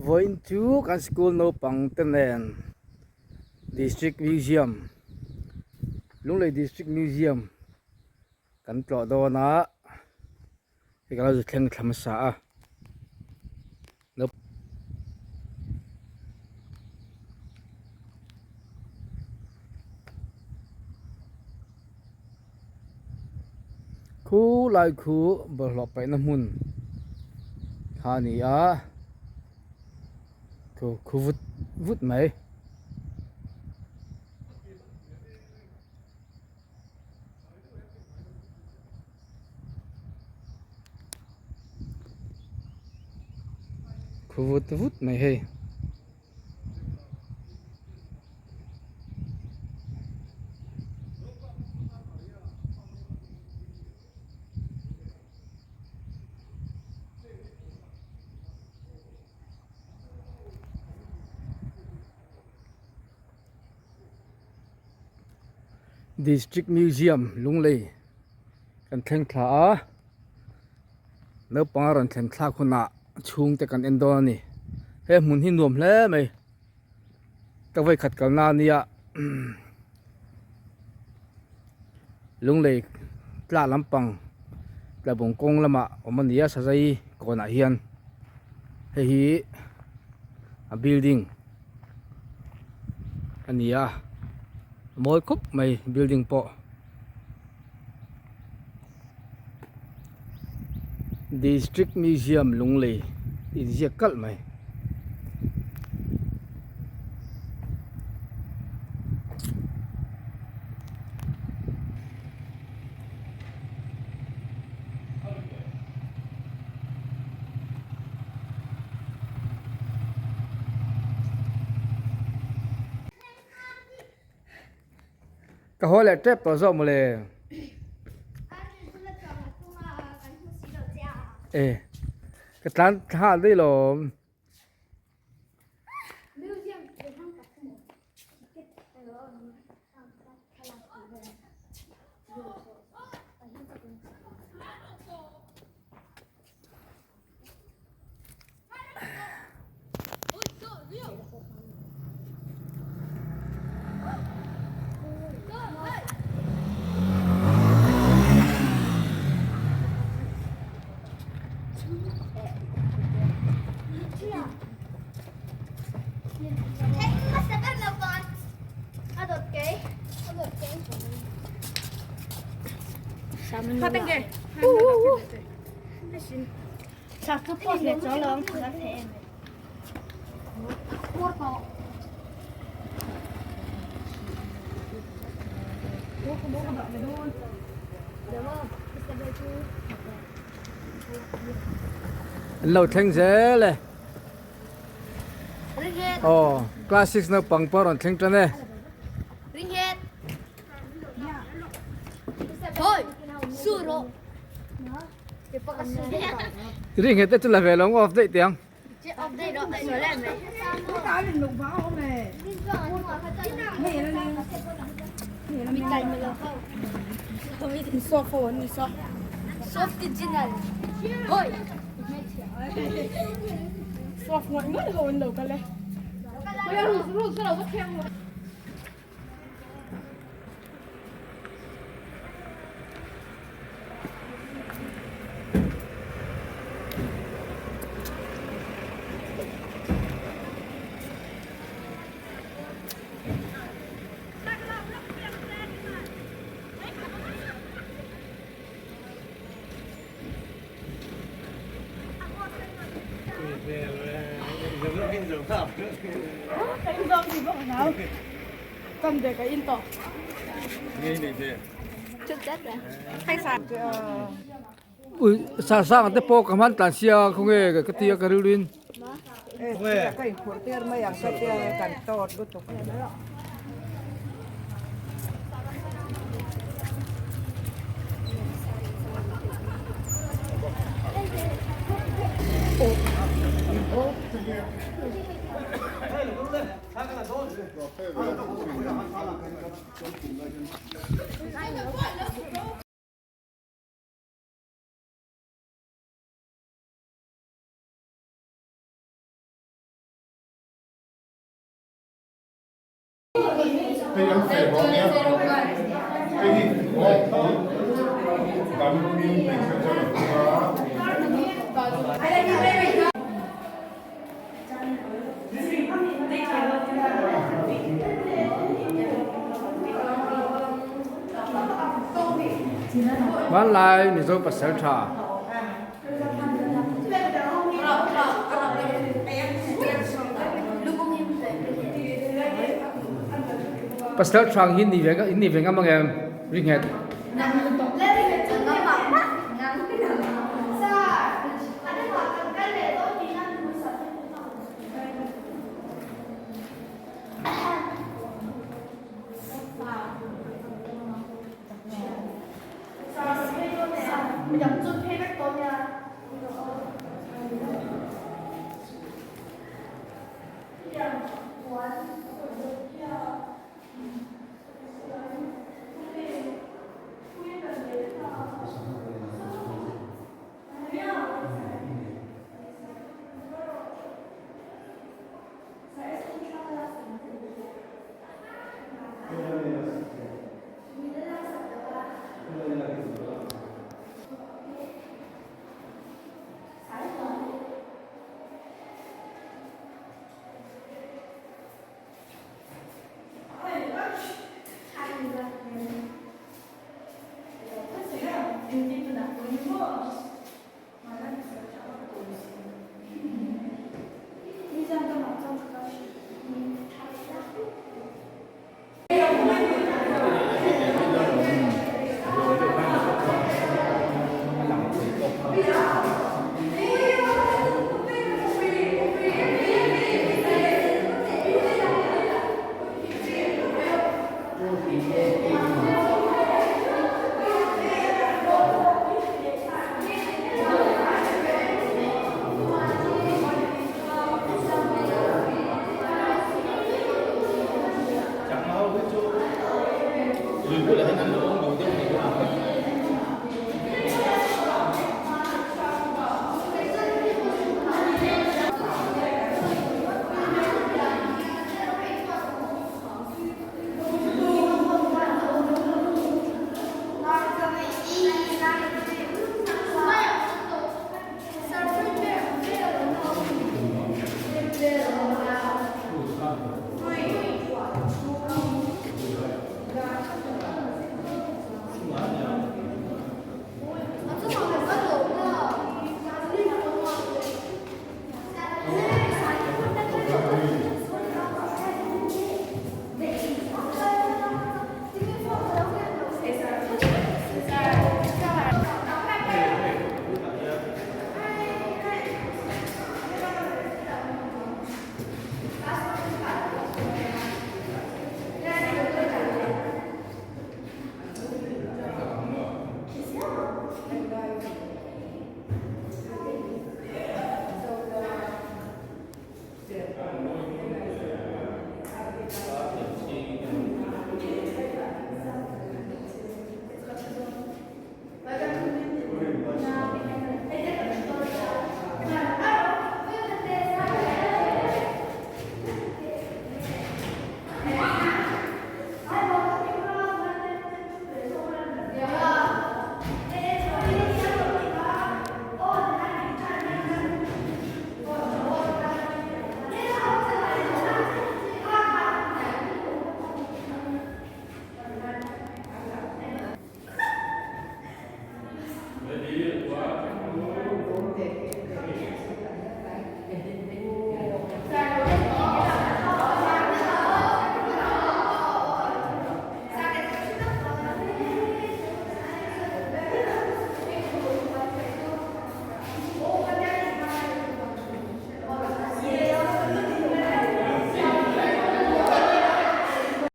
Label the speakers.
Speaker 1: Vawiin chu kan school naupang te nen District Museum Lunglei District Museum kan tlawh dawn a hei ka lo zu thleng thla hmasa a. Khu lai khu bawlhhlawh paihna hmun kha a ni a khu khu vut vut mai. Khu vut vut mai hei. District Museum Lunglei kan thleng thla a naupang a rawn thlen thlak hunah chhungte kan en dawn a ni he hmun hi nuam hle mai ka vawikhat kalna a nia Lunglei tla lampang tlabung kawng lamah awm a ni a sazai kawnah hian hei hi a building a ni a a mawi khawp mai building pawh. District Museum Lunglei inziak kalh mai. Ka haw leh tep tawh zawk mawle. E ka tlan thla daih lawm. An lo thleng zel e. Aw class 6 naupang pawh a rawn thleng tan e. Ring het te chu la ve lo off daih teh ang. Ui sa sang te pawh ka hman tlan sia khawnge ka tia ka rilruin.
Speaker 2: Hei an feh vang nia. Hei hi bawngpui dam in hmeichhia chuan a hmang a.
Speaker 1: Hmanlai Mizo pasal tha. Pasal tha ang hi ni ve in ni ve ngam ang em? Ri nghet.